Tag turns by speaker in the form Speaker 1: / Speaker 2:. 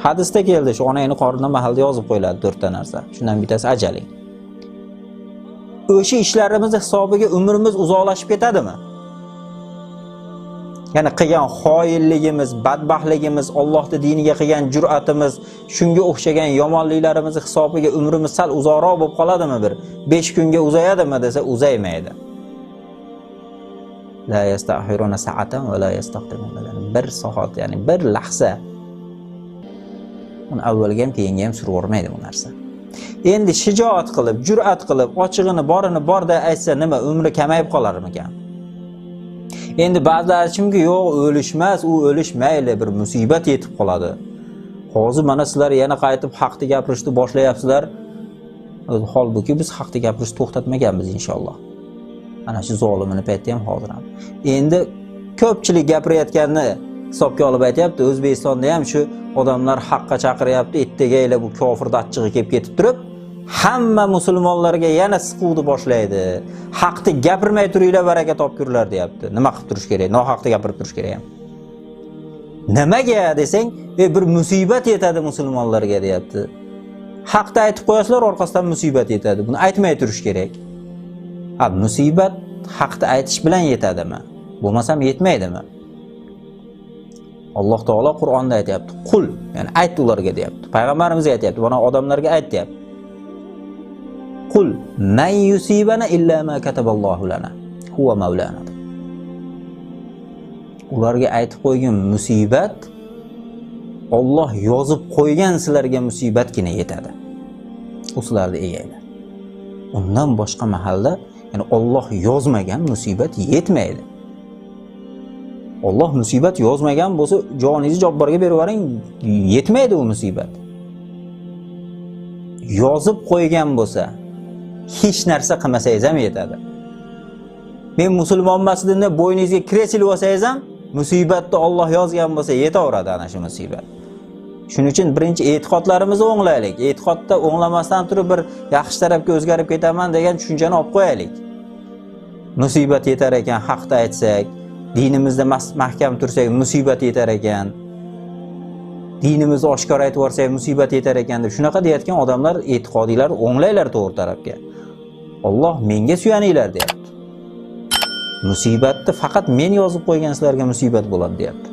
Speaker 1: Hadisda keldi, shu onangni qornida mahalda yozib qo'yiladi 4 ta narsa. Shundan bittasi ajaling. O'sha ishlarimizni hisobiga umrimiz uzoqlashib ketadimi? Ya'ni qilgan xoinligimiz, badbaxtligimiz, Allohning diniga qilgan jur'atimiz, shunga o'xshagan yomonliklarimiz hisobiga umrimiz sal uzoqroq bo'lib qoladimi bir? 5 kunga uzayadimi desa, uzaymaydi. La yastahiruna sa'atan va la yastaqdimuna. Bir soat, ya'ni bir lahza. Uni avvalga ham, keyinga ham surib yubormaydi bu narsa. Endi shijoat qilib, jur'at qilib, ochig'ini borini borday aytsa, nima, umri kamayib qolarmikan? Endi ba'zilar chunki yo'q, o'lishmas, u o'lish mayli, bir musibat yetib qoladi. Hozir mana sizlar yana qaytib haqni gapirishni boshlayapsizlar. Holbuki biz haqni gapirishni to'xtatmaganmiz inshaalloh. Ana shu zolimini paytda ham, hozir ham. Endi ko'pchilik gapirayotganini hisobga olib aytyapti, O'zbekistonda ham shu odamlar haqqa chaqiryapti, ertaga bu kofirni achchig'i kelib ketib turib, hamma musulmonlarga yana siquvni boshlaydi. Haqni gapirmay turinglar, baraka topkurlar deyapti. Nima qilib turish kerak? Nohaqni gapirib turish kerak ham. Nimaga desang, bir musibat yetadi musulmonlarga deyapti. Haqni aytib qo'yasizlar, orqasidan musibat yetadi. Buni aytmay turish kerak. Ha, musibat haqni aytish bilan yetadimi? Bo'lmasam yetmaydimi? Alloh taolo Qur'onda aytayapti. Qul, ya'ni ayt ularga deyapti. Payg'ambarimizga aytayapti, mana odamlarga ayt deyapti. Qul man yusibana illa ma kataballohu lana huwa mavlana. Ularga aytib qo'ygan musibat Alloh yozib qo'ygan sizlarga musibatgina yetadi. U sizlarni egaylar. Undan boshqa mahalda, ya'ni Alloh yozmagan musibat yetmaydi. Alloh musibat yozmagan bo'lsa, joningizni Jabborga berib yuboring, yetmaydi u musibat. Yozib qo'ygan bo'lsa, hech narsa qilmasangiz ham yetadi. Men musulmon emas deb bo'yningizga kresil olsangiz ham, musibatni Alloh yozgan bo'lsa yetaveradi ana shu musibat. Shuning uchun birinchi e'tiqodlarimizni o'nglaylik. E'tiqodda o'nglamasdan turib bir yaxshi tarafga o'zgarib ketaman degan tushunchani olib qo'yaylik. Musibat yetar ekan, haqni aytsak, dinimizda mahkam tursak, musibat yetar ekan. Dinimizni oshkor aytib yuborsak, musibat yetar ekan deb shunaqa deyotgan odamlar e'tiqodiylar o'nglaylar to'g'ri tarafga. Alloh menga suyaninglar deyapti. Musibatni faqat men yozib qo'ygan sizlarga musibat bo'ladi deyapti.